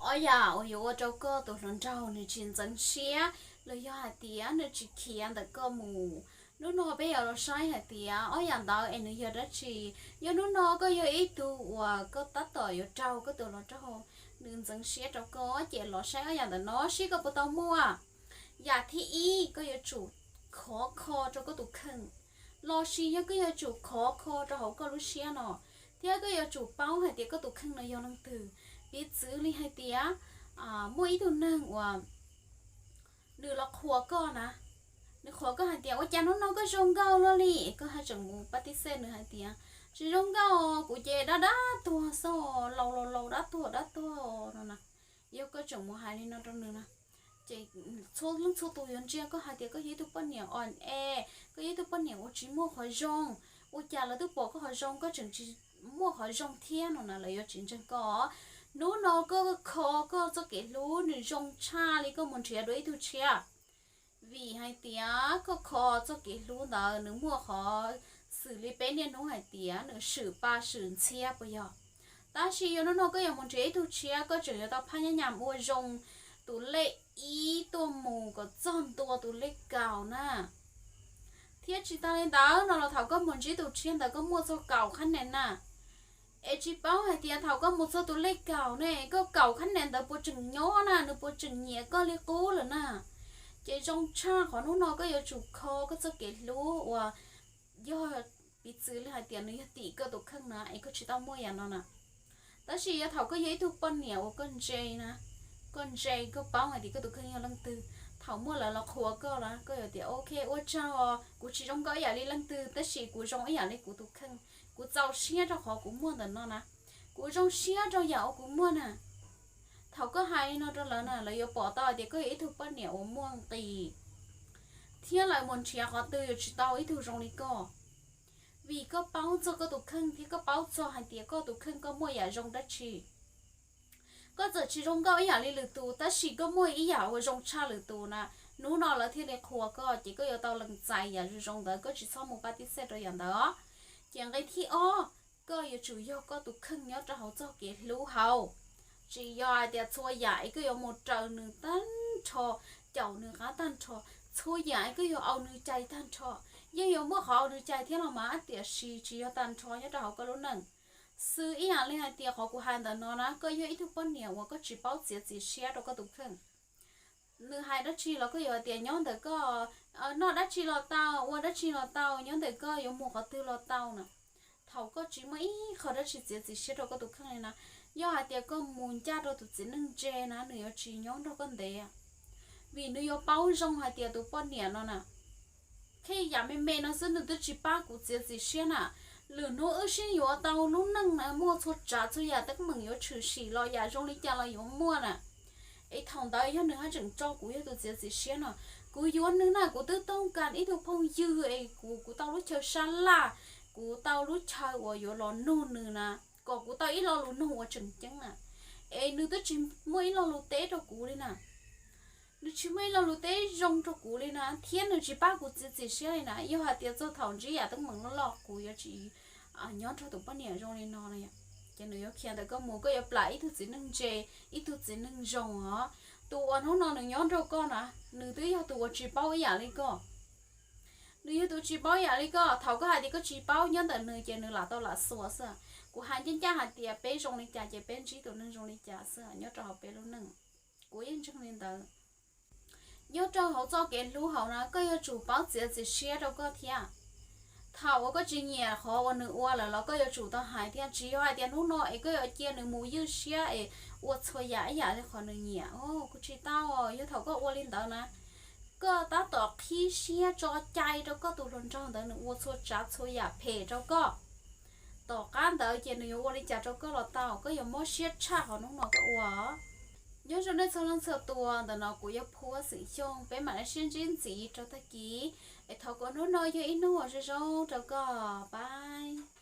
ob yam uas yuav ua rau koj tus hluas nraug nws tsis ntxeev siab los yog hais tias nws tsis khiav ntawm koj mus. Hnub no peb yuav los saib hais tias ob yam ntawd es nws yog dab tsi. Yog hnub no koj yog ib tug uas koj tab tom yuav raug koj tus hluas nraug nws ntxeev siab rau koj ces los saib ob yam ntawm no seb koj puas tau muaj. Yam thib ib, koj yuav tsum khov kho rau koj tus kheej, los sis yog koj yuav tsum khov kho rau hauv koj lub siab no, thiab koj yuav tsum paub hais tias koj tus kheej no yog leej twg. Piv txwv li hais tias muaj ib tug neeg uas nws los qhuas koj na, nws qhuas koj hais tias ua cas hnub no koj zoo nkauj luaj li, koj haj tseem mus pab tib xej nws hais tias tsis zoo nkauj, kuv ces dab dab tuag xwb, laus laus laus dab tuag dab tuag no na. Yog koj tseem mus hais li no rau nws na, ces txhua leej txhua tus yuav ntsia koj hais tias koj yog ib tug poj niam o e, koj yog ib tug poj niam uas tsis muaj qhov zoo. Ua cas lawv twb pom koj qhov zoo koj tseem tsis muaj qhov zoo thiab no na, lawv yuav tsis ntseeg koj. Hnub no koj kho koj txoj kev hlub nws zoo tshaj li koj mus nrhiav dua ib tug tshiab. Vim hais tias koj kho txoj kev hlub ntawd nws muaj qhov xws li peb niaj hnub hais tias nws swm pa swm ntxhiab puas yog? Tab sis yog hnub no koj yuav mus nrhiav ib tug tshiab koj tseem yuav tau phab nyab nyam ua zoo tus lej ib tuaj mus kom txog ntua tus lej kaum na. Thiab tsis tas li ntawd no los thaum koj mus ntsib tus tshiab ntawd koj muaj txog kaum khab nees na. Es tsis paub hais tias thaum koj mus txog tus lej kaum ne, koj kaum khab nees ntawd puas tseem nyob na, nws puas tseem nyiam koj li qub lawm na. Ces zoo tshaj qhov hnub no koj yuav tsum kho koj txoj kev hlub uas yog piv txwv li hais tias nws yog tim koj tus kheej na es koj tsis tau muaj yam no na. Tab sis yog thaum koj yog ib tug poj niam uas koj ntse na, koj ntse koj paub hais tias koj tus kheej yog leej twg, thaum muaj lawv los qhuas koj na koj yuav tias ok, ua tsaug, kuv tsis zoo nkauj ib yam li leej twg tab sis kuv zoo ib yam li kuv tus kheej, kuv txaus siab rau qhov kuv muaj ntawm no na, kuv zoo siab rau yam uas kuv muaj na. Thaum koj hais li no rau lawv na lawv yuav pom tau hais tias koj yog ib tug poj niam uas muaj nqis, thiab lawv mus nrhiav qhov twg yuav tsis tau ib tug zoo li koj. Vim koj paub txog koj tus kheej thiab koj paub txog hais tias koj tus kheej koj muaj yam zoo dab tsi. Koj txawm tsis zoo nkauj ib yam li lwm tus tab sis koj muaj ib yam uas zoo tshaj lwm tus na, hnub no lawv thiaj li qhuas koj ces koj yuav tau lees txais yam zoo zoo ntawd, koj tsis txhob mus pab tib xej rau yam ntawd os. Ces nqe thib ob, koj yuav tsum yog koj tus kheej nyob rau hauv txoj kev hlub hauv. Tsis yog hais tias txhua yam es koj yuav mus raws nws tag nrho, caum nws qab tag nrho, txhua yam es koj yuav au nws cai tag nrho. Yeej yuav muaj qhov au nws cai thiab los mas tiam sis tsis yog tag nrho nyob rau hauv koj lub neej. Xws ib yam li hais tias qhov kuv hais ntawm no na, koj yog ib tug poj niam uas koj tsis paub txiav txim siab rau koj tus kheej. Nws hais dab tsi los koj yuav hais tias nyob ntawm koj, noj dab tsi los tau, ua dab tsi los tau, nyob ntawm koj yuav mus qhov twg los tau na. Thaum koj tsis muaj ib qho dab tsi txiav txim siab rau koj tus kheej li na, yog hais tias koj mus ncaj rau tus txiv neej ntse na nws yuav tsis nyob nrog koj ntev. Vim nws yuav paub zoo hais tias tus poj niam no na, khej yam me me no xwb nws twb tsis pab kuv txiav txim siab na. Lwm hnub wb sib yuav tau lub neej na muaj txhua tsav txhua yam teeb meem yuav tshwm sim los yam zoo li cas los yuav muaj na. Es thaum ntawd yog nws haj tseem tso kuv yog tus txiav txim siab no, kuv yuav nws na kuv twb tooj kas ib tug phooj ywg es kuv kuv tau lub chaw sab laj, kuv tau lub chaw uas yuav los nug nws na, kom kuv tau ib lo lus nug uas tseem ceeb na. Es nws twb tsis muaj ib lo lus teb rau kuv li na. Nws tsis muaj ib lo lus teb zoo rau kuv li na thiab nws tsis pab kuv txiav txim siab li na. Yog hais tias txog thaum ntsib yam teeb meem loj loj kuv yuav tsis nyob nrog tus poj niam zoo li no na. Ces nws yuav khiav ntawm koj mus, koj yuav plam ib tug txiv neej ntse, ib tug txiv neej zoo os. Tus uas hnub no nws nyob nrog koj na, nws twb yog tus uas tsis paub ib yam li koj. Nws yog tus tsis paub ib yam li koj, thaum koj hais tias koj tsis paub nyob ntawm nws ces nws lam tau lam xuas xwb. Kuv hais ncaj ncaj hais tias peb zoo li cas ces peb ntsib tus neeg zoo li cas xwb nyob rau hauv peb lub neej. Kuv yeej ntseeg li ntawd. Nyob rau hauv txoj kev hlub hauv na koj yuav tsum paub txiav txim siab rau koj thiab. Thaum uas koj tsis nyiam qhov uas nws ua lawm los koj yuav tsum tau hais thiab, tsis yog hais tias hnub no es koj yuav cia nws mus ywj siab es ua txhua yam ib yam li qhov nws nyiam. Kuv tsis tau, yog thaum koj ua li ntawd na, koj tab tom qhib siab tso cai rau koj tus hluas nraug ntawd nws ua txhua tsav txhua yam phem rau koj. Tom qab ntawd ces nws yuav ua li cas rau koj los tau, koj yuav mob siab tshaj qhov hnub no koj ua. Nyob zoo nej txhua leej txhua tus, ntawm no kuv yog Phuab Xeem Xyooj, peb mam li sib ntsib ntxiv rau tag kis. Es thov kom hnub no yog ib hnub uas zoo zoo rau koj, bye.